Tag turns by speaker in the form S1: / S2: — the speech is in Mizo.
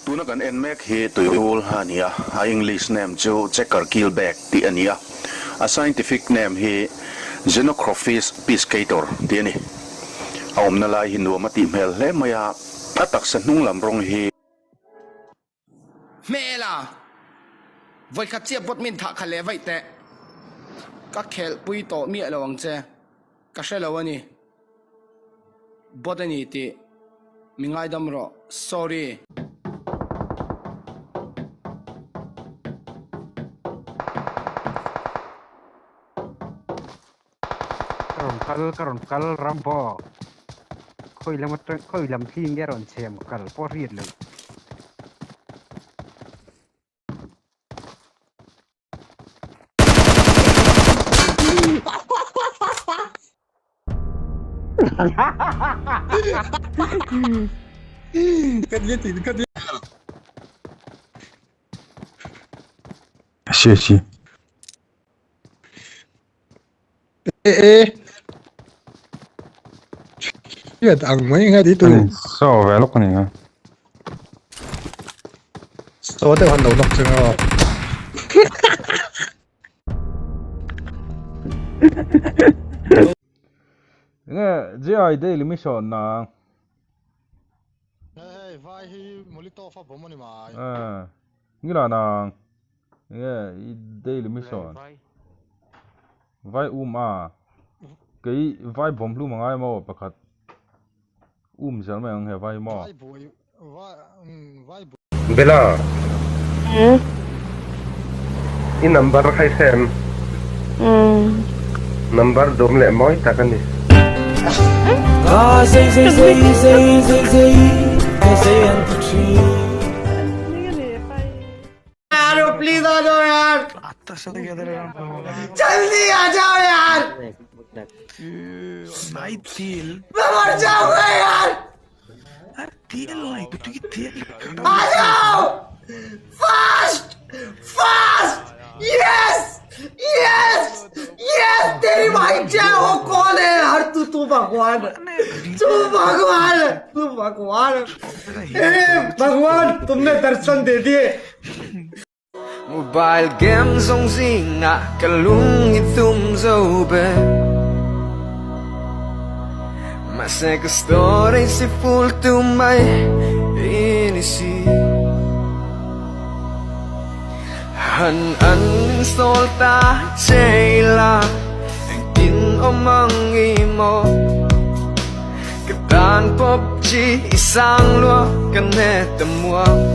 S1: Tuna kan en mek hi tuirul a ni a, a English name chu Checker Keelback tih a ni a, a scientific name hi Xenochrophis piscator tih a ni. A awmna lai hi nuam a tih hmel hle mai a, a taksa hnung lam rawng hi.
S2: Hmela! Vawikhat chiah bawt min thah kha leh vaih teh. Ka khelhpui tawh miah lo ang che. Ka hre lo a ni. Bawt a ni tih mi ngaidam rawh. Sorry.
S3: Ka rawn kal ka rawn kal ram pawh khawi lam atang khawi lam thli nge rawn chhem kal pawh hriat loh.
S4: 谢谢。
S5: E e. Hriat ang mai nga ti tu.
S4: So ve lawk a ni a.
S5: So deuh han lo lawk chu aw.
S4: Nge JI Daily Mission na.
S6: Hei vai hi Molotov a bawm a ni mai.
S4: Ngila nang. Nge i daily mission. Vai um a. Kei vai bawm hlum angai maw pakhat. Um zel mai ang he vai maw.
S6: Vai buai vai vai buai.
S7: Bella. I number kha i hre em? Number dawm leh mawi tak a ni.
S8: Mobile game zawng zingah ka lung i tum zo ber Mahse ka story si full tu mai i ni si Han uninstall ta che la engtin awm ang i maw Ka tan PUBG i sang lua ka hne ta muang.